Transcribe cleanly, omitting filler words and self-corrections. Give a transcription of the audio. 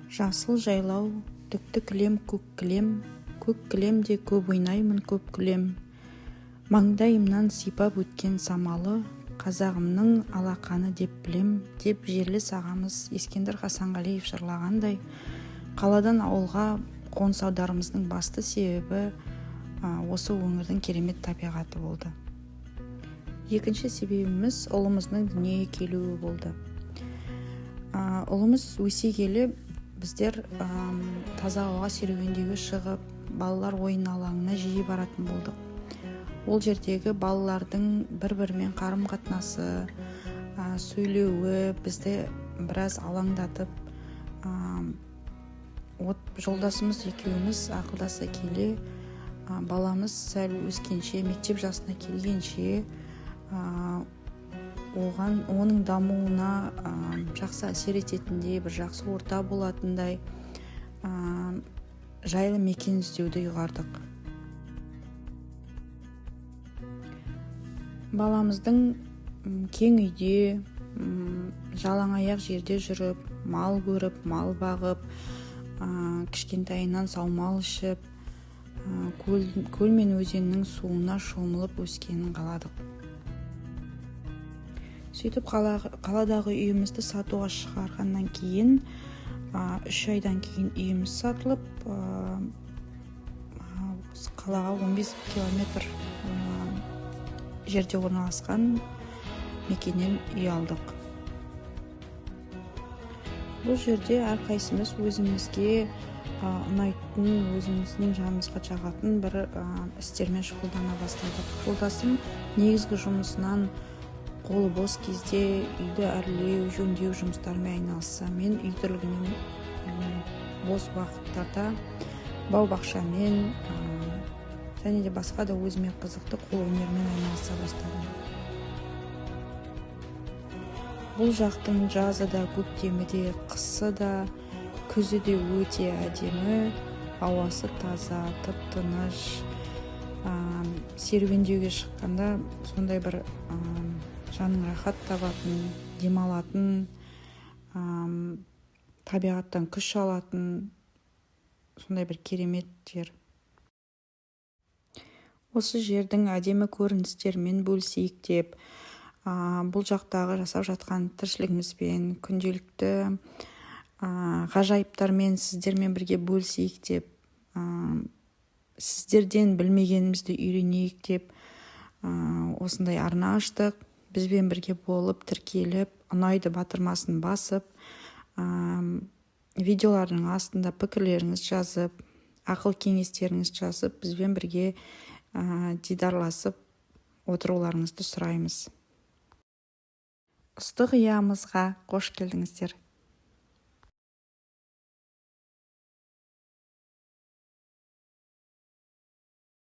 Жасыл жайлау, түкті кілем, көк кілем, көк кілемде көп ойнаймын, көп күлем. Маңдайымнан сипап өткен самалы, қазағымның алақаны деп білем, деп жерлес ағамыз Ескендір Хасанғалиев жырлағандай, қаладан ауылға қоныс аударымыздың басты себебі осы өңірдің керемет табиғаты болды. Екінші себебіміз ұлымыздың дүниеге келуі болды. Ұлымыз өсе келе біздер таза ауаға серуендеуге шығып, балалар ойын алаңына жиі баратын болдық. Ол жердегі балалардың бір-бірімен қарым-қатынасы, сөйлеуі бізді біраз алаңдатып, жолдасымыз екеуміз ақылдаса келе, баламыз сәл өскенше, мектеп жасына келгенше, оған, оның дамуына жақсы әсер ететіндей, бір жақсы орта болатындай жайлы мекен іздеуді ұйғардық. Баламыздың кең үйде, жалаң аяқ жерде жүріп, мал көріп, мал бағып, кішкентайынан саумал ішіп, көл мен өзеннің суына шомылып өскенін қаладық. Сөйтіп қаладағы үйімізді сатуға шығарғаннан кейін, 3 айдан кейін үйіміз сатылып, қалаға 15 километр жерде орналасқан мекеннен үй алдық. Бұл жерде әрқайсымыз өзімізге ұнайтын, өзіміздің жанымызға жағатын бір істермен шұғылдана бастадық. Жолдасым негізгі жұмысынан қолы бос кезде үйді әрлеу, жөндеу жұмыстарымен айналысса, мен үй тірлігінен бос уақыттарда бау-бақшамен, және де басқа да өзіме қызықты қол өнерімен айналыса бастадым. Бұл жақтың жазы да, көктемі де, қысы да, күзі де өте әдемі, ауасы таза, тып-тыныш. Серуендеуге шыққанда сондай бір жаның рахат табатын, демалатын, табиғаттан күш алатын сондай бір керемет жер. Осы жердің әдемі көріністерімен бөлісейік деп, бұл жақтағы жасап жатқан тіршілігімізбен, күнделікті ғажайыптармен сіздермен бірге бөлісейік деп, сіздерден білмегенімізді үйренейік деп, осындай арна аштық. Бізбен бірге болып, тіркеліп, ұнайды батырмасын басып, видеолардың астында пікірлеріңізді жазып, ақыл кеңестеріңізді жазып, бізбен бірге дидарласып отыруларыңызды сұраймыз. Ыстық ұямызға қош келдіңіздер.